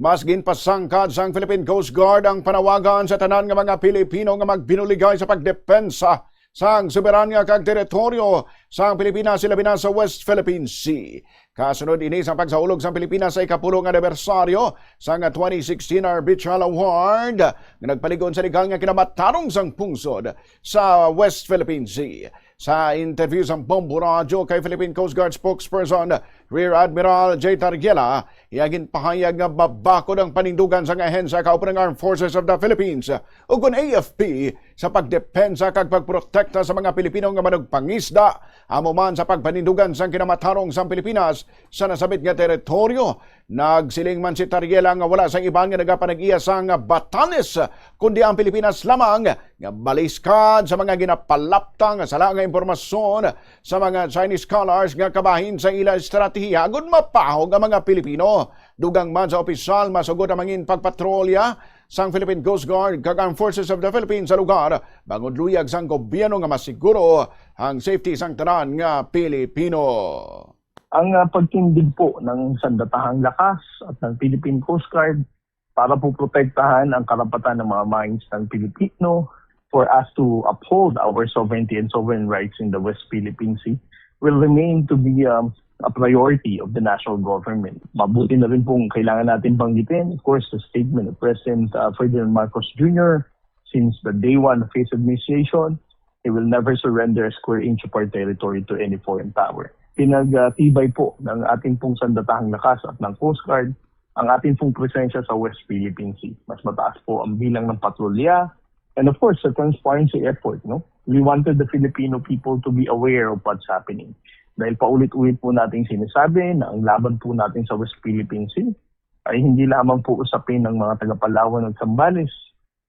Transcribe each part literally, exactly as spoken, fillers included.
Mas ginpasangkad sang Philippine Coast Guard ang panawagan sa tanan nga mga Pilipino nga magbinuligay sa pagdepensa sang soberanya kag teritoryo sang Pilipinas, ilabi na sa West Philippine Sea. Kasunod ini sang pagsaulog sang Pilipinas sa ikapulo nga anibersaryo sang twenty sixteen Arbitral Award nga nagpalig-on sa legal nga kinamatarong sang pungsod sa West Philippine Sea. Sa interview sang Bombo Radyo kay Philippine Coast Guard spokesperson Rear Admiral Jay Tarriela, iya ginpahayag nga mabakod ang panindugan sang ahensya kauban ang Armed Forces of the Philippines, ukon A F P, sa pagdepensa kag pagprotekta sa mga Pilipino nga manugpangisda, amo man sa pagpanindugan sang kinamatarong sang Pilipinas sa nasabit nga teritoryo. Nagsiling man si Tarriela nga wala sang iban nga nagapanag-iya sang Batanes, kundi ang Pilipinas lamang, nga baliskad sa mga ginapalapta nga sala nga impormasyon sa mga Chinese scholars nga kabahin sa ila estratehiya agud mapahog ang mga Pilipino. Dugang man sa opisyal, masugot ang mangin pagpatrolya sang Philippine Coast Guard kag Armed Forces of the Philippines sa lugar, bangod luyag sang gobyerno nga masiguro ang safety sang tanan nga Pilipino. Ang, ah, pagtindig po ng sandatahang lakas at ng Philippine Coast Guard para po protektahan ang karapatan ng mga mines ng Pilipino, for us to uphold our sovereignty and sovereign rights in the West Philippine Sea, will remain to be, um, a priority of the national government. Mabuti na rin pong kailangan natin banggitin, of course, the statement of President, uh, Ferdinand Marcos Junior, since the day one of his administration, he will never surrender a square inch of our territory to any foreign power. Pinagtibay po ng ating pong sandatahang lakas at ng Coast Guard ang ating pong presensya sa West Philippine Sea. Mas mataas po ang bilang ng patrolya. And of course, sa transparency effort, no? We wanted the Filipino people to be aware of what's happening. Dahil paulit-ulit po nating sinasabi na ang laban po natin sa West Philippine Sea ay hindi lamang po usapin ng mga taga-Palawan at Zambales.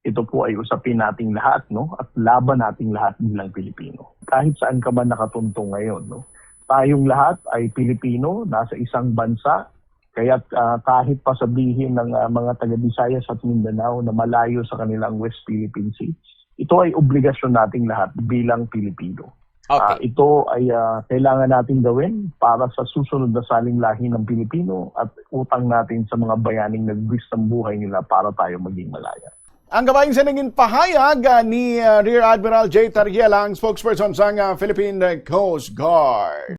Ito po ay usapin nating lahat, no? At laban nating lahat bilang Pilipino. Kahit saan ka man nakatuntong ngayon, no? Tayong lahat ay Pilipino, nasa isang bansa. Kaya, ah, kahit pa sabihin ng, ah, mga taga Visayas at Mindanao na malayo sa kanilang West Philippine Sea, ito ay obligasyon nating lahat bilang Pilipino. Ah, Okay. Ito ay, ah, kailangan nating gawin para sa susunod na saling lahi ng Pilipino at utang natin sa mga bayaning nagbuwis ng buhay nila para tayo maging malaya. Ang kabahin sa nangin pahayag, ah, ni, ah, Rear Admiral Jay Tarriela, ang spokesperson sang, ah, Philippine Coast Guard.